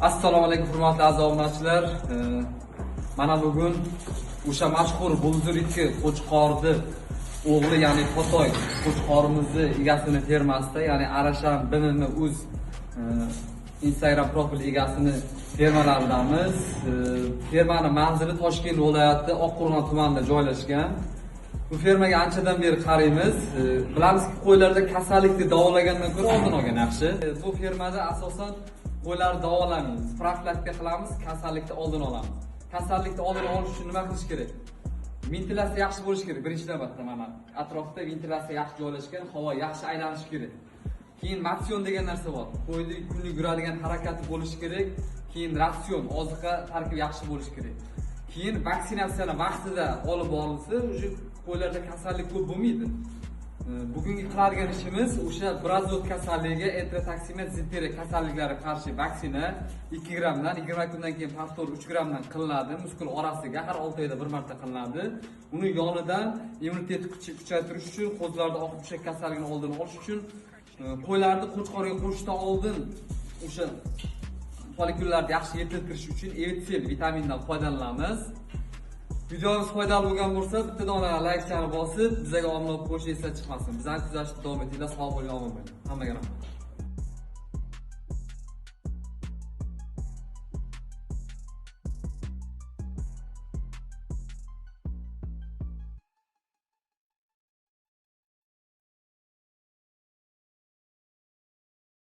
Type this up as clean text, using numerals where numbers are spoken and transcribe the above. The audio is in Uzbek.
Assalomu alaykum, hurmatli aziz obunachilar. Mana bugun o'sha mashhur Bulzur 2 qo'chqorni o'g'li, ya'ni Totoy qo'chqorimizni egasini fermasida, ya'ni Arashan BMM uz Instagram profil egasini fermalaridamiz. Fermani manzili Toshkent viloyati Oqqo'rg'on tumanida joylashgan. Bu fermaga anchadan beri qaraymiz. Bilamizki, qo'ylarda kasallikni davolagandan ko'ra oldini olgan yaxshi. Bu fermada asosan qo'ylarni davolamaymiz, profilaktika qilamiz, kasallikni oldini olamiz. Kasallikni oldini olish uchun nima qilish kerak? Ventilyatsiya yaxshi bo'lishi kerak birinchi navbatda. Mana atrofda ventilyatsiya yaxshi joylashgan, havo yaxshi aylanishi kerak. Keyin motsion degan narsa bor. Qo'yni kunlik yuradigan harakati bo'lishi kerak. Keyin ratsion, oziqa tarkibi yaxshi bo'lishi kerak. Keyin vaksinatsiyani vaqtida olib borilsa, уже qo'ylarda kasallik ko'p bo'lmaydi. Bugungi qiladigan ishimiz o'sha brazot kasalligiga, enterotoksimia, dizenteriya kasalliklariga qarshi vaksina 2 grammdan, 20 kundan keyin повтор 3 grammdan qilinadi, muskul orasiga har 6 oyda bir marta qilinadi. Uni yonidan immunitetni kuchaytirish uchun, qo'zilarda oq mushak kasalligini oldini olish uchun, qo'ylarni qo'chqorga qo'shishdan oldin o'sha follikullarni yaxshi yetiltirish uchun Evitsel vitamindan foydalanamiz. Videomiz foydali bo'lgan bo'lsa, bitta dona laykchani bosib, bizga obuna bo'lib qo'yish esdan chiqmasin. Bizani kuzatishda davom etinglar. Sog' bo'ling, omon bo'ling. Hammaga rahmat.